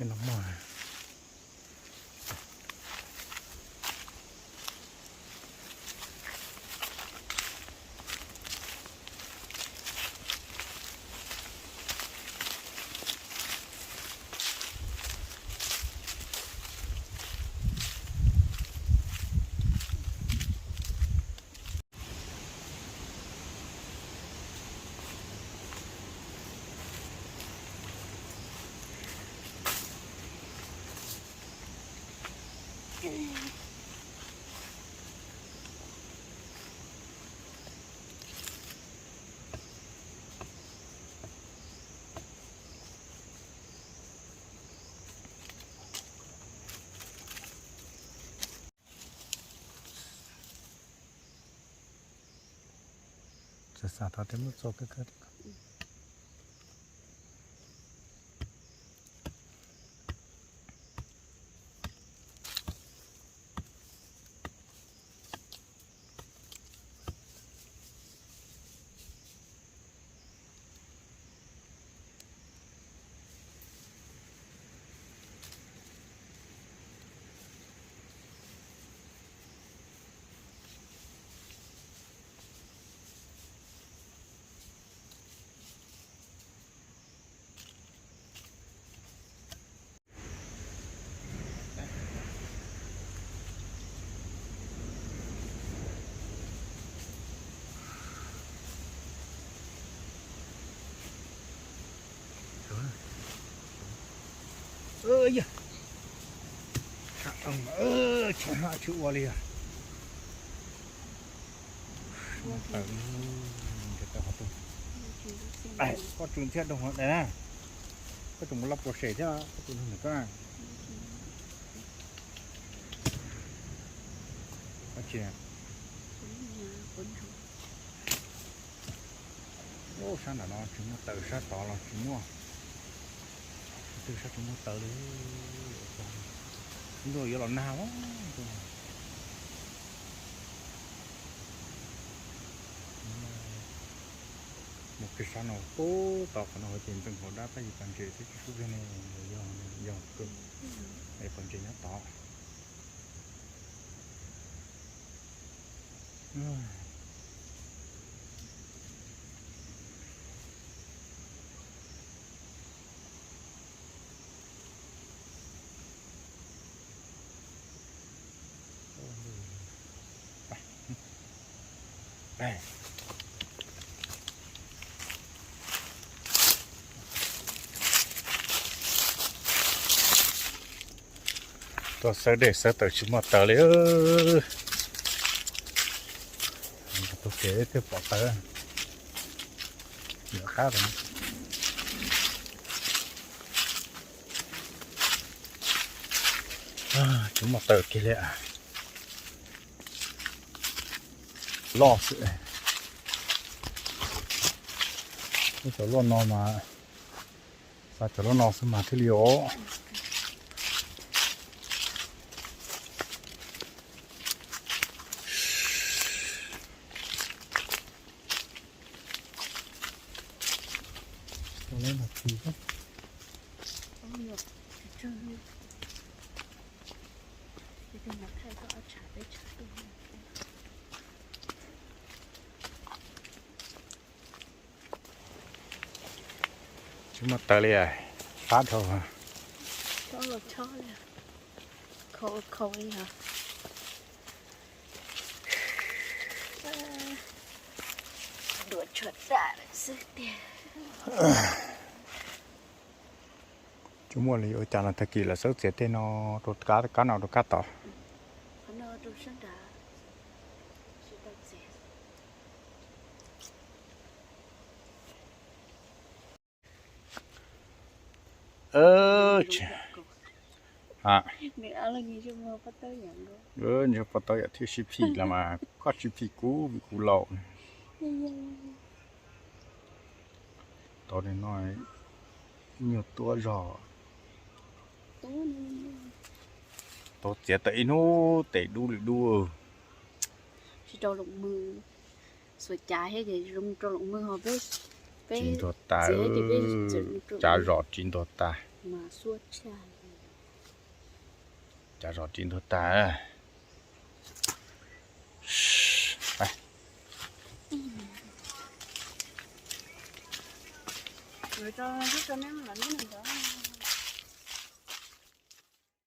Los muag. Txawm xav tau tej muab txo kawg kawg. Yog, tsis ua li os. Koj tsuas ntxhiab rau hauv na, koj tsuas mus loj pua sem thiab koj tus nug ntawm koj. Sab nram no tsis muaj taws, sab tod los tsis muaj. Twb sab tsis muaj taws li. Ntuj yuav los nag. Mus kiag sab no pub tau qhov no ces ntxeem hauv dab pab yim pas ntses thiab tsis sub zog ne. Yog, yog kawg, pas ntses nyob tod. Tuaj xawb dej xawb taws tsis muaj taws li. Tus kev thiaj pom taws. Qab, tsis muaj taws kiag li. Loj xwb. Cov loj no mas, xav cov loj no xwb mas thiaj li os. Tsis muaj taws li, fab dhau. Tsis muaj li, ua cas no tag kis lawv xawb txiav tej no rau kab, kab no rau kab tod. Nws pob tawb yam thiaj sib phim los mas koj sib phim kuv vim kuv laus. Tod no nyuag tuab zog. Tau txiav tau ib hnub tes dub li dub. Tsis rau loos mws, xuas cav thiab ces zoo rau loos mws ho peb, peb tsis ntuag tas, cav zom tsis ntuag tas mas xuab tshaj. Cov zos ris ntuag tag. Lawv tso lub tso neb los neb nrog.